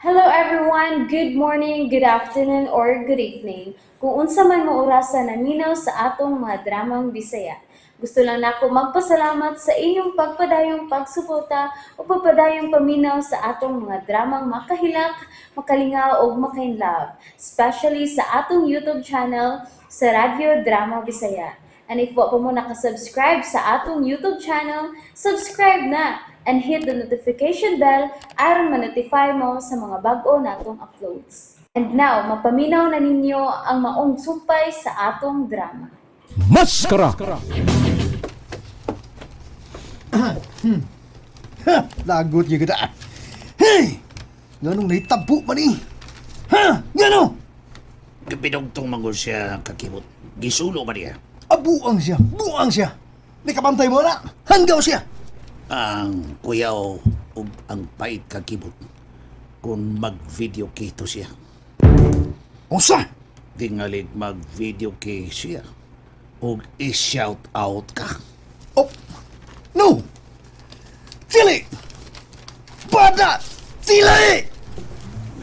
Hello everyone! Good morning, good afternoon, or good evening. Kung unsa man mo orasa naminaw sa atong mga dramang Bisaya. Gusto lang nako magpasalamat sa inyong pagpadayong pagsuporta o pagpadayong paminaw sa atong mga dramang makahilak, makalingaw ug makainlove, especially sa atong YouTube channel sa Radyo Drama Bisaya. And if wa pa mo nakasubscribe sa atong YouTube channel, subscribe na and hit the notification bell aron ma-notify mo sa mga bag-o natong uploads. And now, mapaminaw na ninyo ang maong sumpay sa atong drama. Maskara! Ha, lagot niya kita. Hey! Nganong nahitabo man eh? Ha? Ngano? Gipinugtong manggol siya kakibot. Gisulo ba niya? Abuang siya, buang siya. Nakabantay mo na, hanggaw siya. Ang kuyaw ug ang pait kakibot. Kung mag-video kito siya. Unsa? Tingalig mag-video kay siya. Ug i-shout out ka. Oh, no! Dili! Bada! Dili!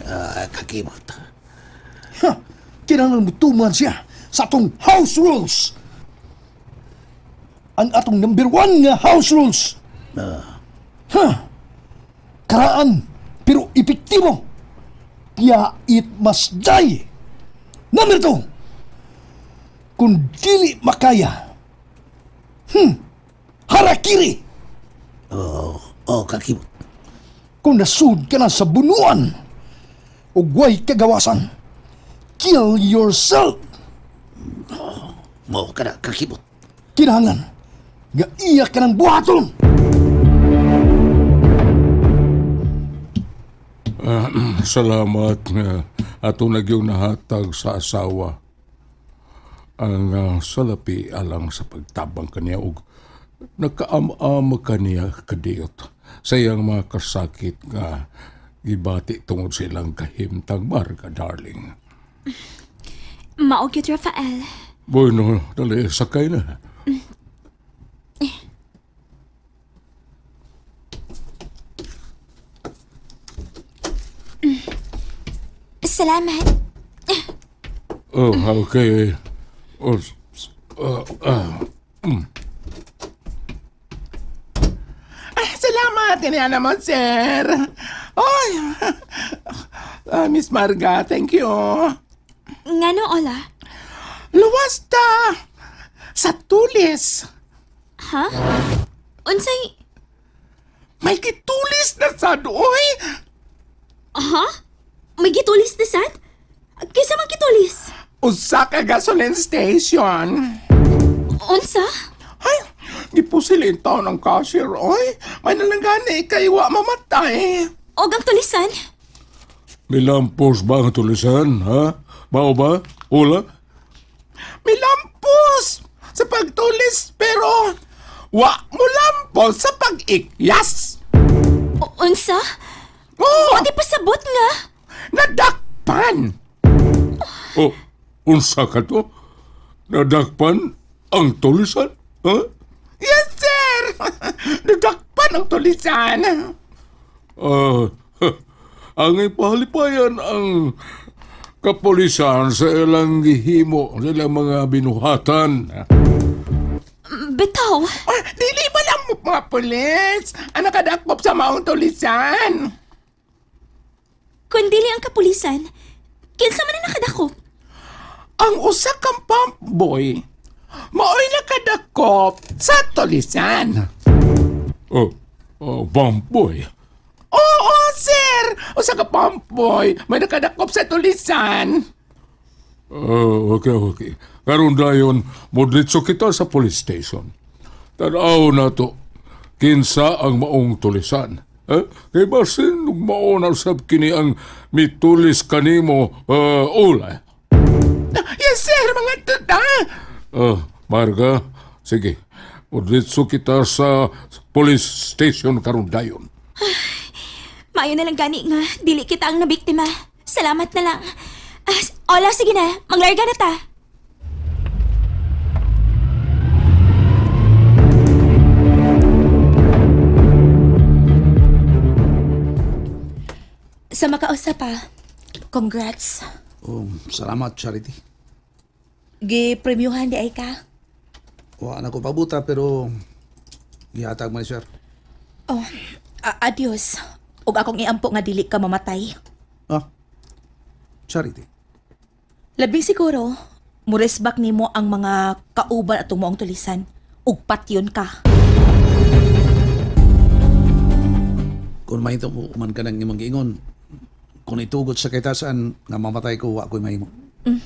Ah, kakibot. Ha! Kinahanglan mo tuman siya sa atong house rules. Ang atong number one nga house rules. Ha! Karaan, pero epektibo. Kaya it must die. Number two, kung dili makaya, harakiri. Oh, kakibot. Kung nasud ka na sa bunuan, ug way kagawasan, kill yourself. Mao ka na, kakibot. Kinahanglan nga iya ka ng buhaton. Salamat nga ato nagyong nahatag sa asawa ang salapi alang sa pagtabang kaniya og nakaam-am kaniya kadiyot sa iyang mga kasakit nga gibati tungod sa ilang kahimtang. Marga, darling. Mao gyud, Rafael. Bueno, dali, sakay na. Salamat. Oh, okay. Oh, Ay, salamat, kanya naman, sir. Ay, Miss Marga, thank you. Ngano, Ola? Luwas ta sa tulis. Ha? Unsay? May gitulis na sa doy. Ha? May gitulis na sad? Kinsa man gitulis? Usa ka gasoline station. Unsa? Ay, gipusil in taon ang cashier, oy. May nalangani kay wa mamatay. Og ang tulisan? Milampos ba ang tulisan, ha? Mao ba? Ula? Milampos sa pagtulis pero wa mo lampos sa pag-ikyas. Unsa? Oh, O di pasabot nga? Nadakpan. Oh, unsa ka to? Nadakpan ang tulisan? Ha? Yes, sir! Nadakpan ang tulisan. Ah, ang ipahalipayan ang kapulisan sa ilang gihimo, sa ilang mga binuhatan. Bitaw. Ah, dili ba lang mo mga pulis ang nakadakop sa maong tulisan? Kung dili ang kapulisan, kinsa man ang nakadakop? Ang usa kang pump boy, mao'y nakadakop sa tulisan. Oh, oh, bamboy. Oo, sir! Usa ka pump boy, may nakadakop sa tulisan. Oh, okay. Karon dayon, modritso kita sa police station. Tanaw na to, kinsa ang maong tulisan. Eh? Kay basin ug mao na sab kini ang mitulis kanimo, ula. Yes, sir! Mga tuta! Oh, Marga, sige. Modritso kita sa police station karon dayon. Maayo na lang gani nga, dili kita ang nabiktima. Salamat na lang. Ah, Ola, sige na. Manglarga na ta. Sa makausa pa, congrats. Oh, salamat, Charity. Gi-premyuhan di ay ka. Wa na ko pabuta pero gihatag man ni sir. Oh, adios. Ug akong iampo nga dili ka mamatay. Ah. Charity. Labi siguro, muresbak nimo ang mga kauban atong moong tulisan. Ug patyon ka. Kung mahito mo man ka ng imong giingon, kung itugot sa kitasan nga mamatay ko, wa ko'y mahimo.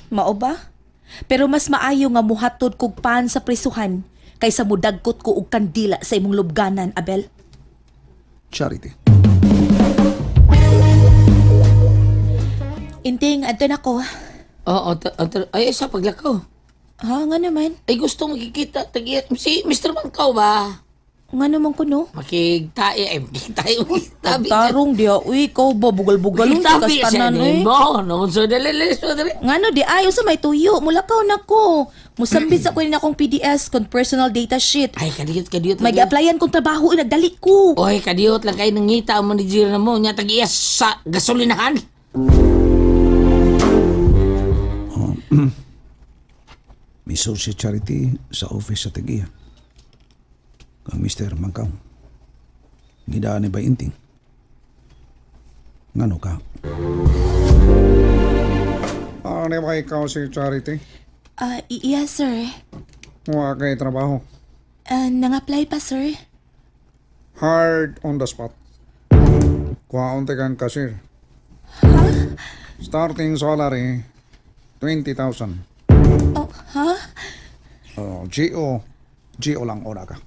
Mao ba? Pero mas maayo nga muhatod kog pan sa prisuhan kaysa mudagkot ko og kandila sa imong lubganan, Abel. Charity. Inting, adto na ko. Oo, ay, sa paglakaw. Ha, nga naman. Ay, gusto makikita. Tagi, si Mr. Mangkaw ba? Nga naman ko, no? Makigtae, ay, makigtae, makigtabi. Tarong diya, uy, ikaw ba, bugal-bugalon ka Makigtabi siya tanan, uy. nimo. No, so, dali, dali, so, dali. Nga no, di ayo sa may tuyo. Mulakaw na ko. Musambit sa ko na akong PDS kon personal data sheet. Ay, kadiyot, kadiyot. May gi-applyan kong trabaho, uy, nagdali ko. Oy, kadiyot lang kayo nangita ang manager na mo. Nya, tag-iya sa gasolinahan. Misod si Charity sa office sa Tigiya. Kang Mr. Mangkaw. Gidaan ni ba inting? Ngano ka? Ano ba ikaw si Charity? Ah, yes, sir. Wa kay trabaho. Ah, nang-apply pa, sir. Hard on the spot. Kuhaon kang cashier. Starting salary, 20,000. Oh, ha? Oh, GO. GO lang una ka.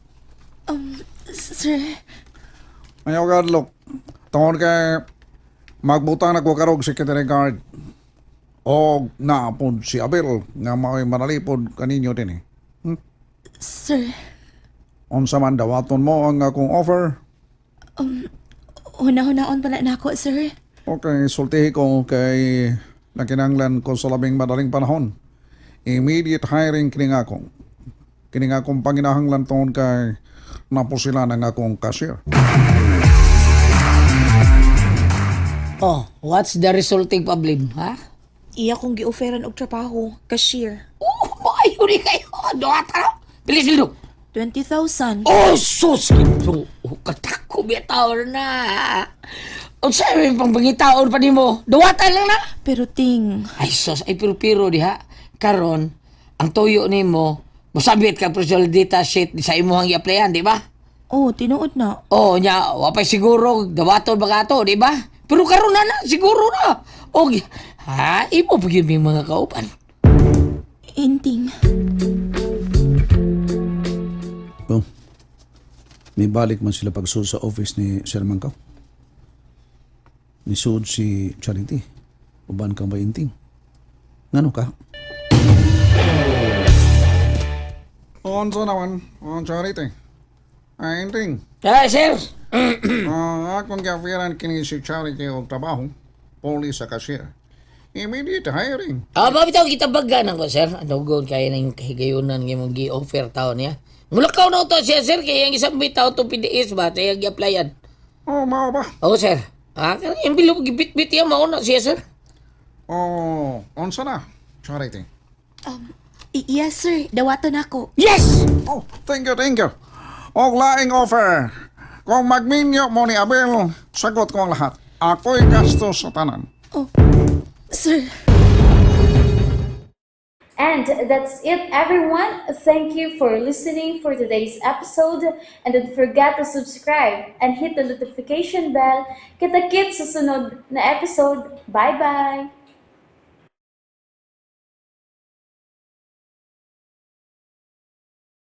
Sir, Ayaw ka, look. Tungod kay magbutang na ko karog secretary guard. O naapod si Abel nga mao'y manalipod kaninyo din eh. Sir, Unsa man dawaton mo ang akong offer? huna-hunaon pa na nako, sir. Okay, sultihi ko kay nakinanglan ko sa labing madaling panahon. Immediate hiring kini nga akong. Kini nga akong panginahanglan tungod kay napusila ng akong cashier. Oh, what's the resulting problem, ha? Iya kong gi-offeran og trabaho, cashier. Oh, maayo ni kayo. Duha ta. Bilis, Lilo. 20,000. Oh, sus! Ito, oh, katako, bitaw na. Unsa may pangbangitaon pa nimo? Duwatan lang na. Pero ting, Ay, sus, ay pero-pero diha. Karon, ang tuyo nimo, musabit ka personal data sheet sa imuhang i-applyan, di ba? oh, tinuod na. Oh, nya, wapay siguro, dawaton ba ka to, di ba? Pero karon na na, siguro na. Og, ha, imo pa gyud may mga kauban. Inting. Oh, may balik man sila pagsud sa office ni Sir Mangkaw. Nisud si Charity. Uban kang ba inting? Ngano ka? Unsa naman, ang Charity? Ay, inting. Ah, sir. Ah, akong giafiran kini si Charity og trabaho, police sa cashier. Immediate hiring. Ah, bitaw kita bagan ako, sir. Ano gon kaya nang kahigayunan nga mong gi-offer taon niya. Mulakaw na to siya, sir, kaya ang isang bitaw to PDS ba, sa iyang gi-applyan. Oh, mao ba? Oo, sir. Ah, karang yung bilog gibit-bit iya mao na siya, sir. Oh, unsa na, Charity? Yes, sir. Dawaton ako. Yes! Oh, thank you, thank you. Og laing offer. Kung magminyo mo ni Abel, sagot ko ang lahat. Ako'y gastos sa tanan. Oh, sir. And that's it, everyone. Thank you for listening for today's episode. And don't forget to subscribe and hit the notification bell. Kita-kits sa sunod na episode. Bye-bye!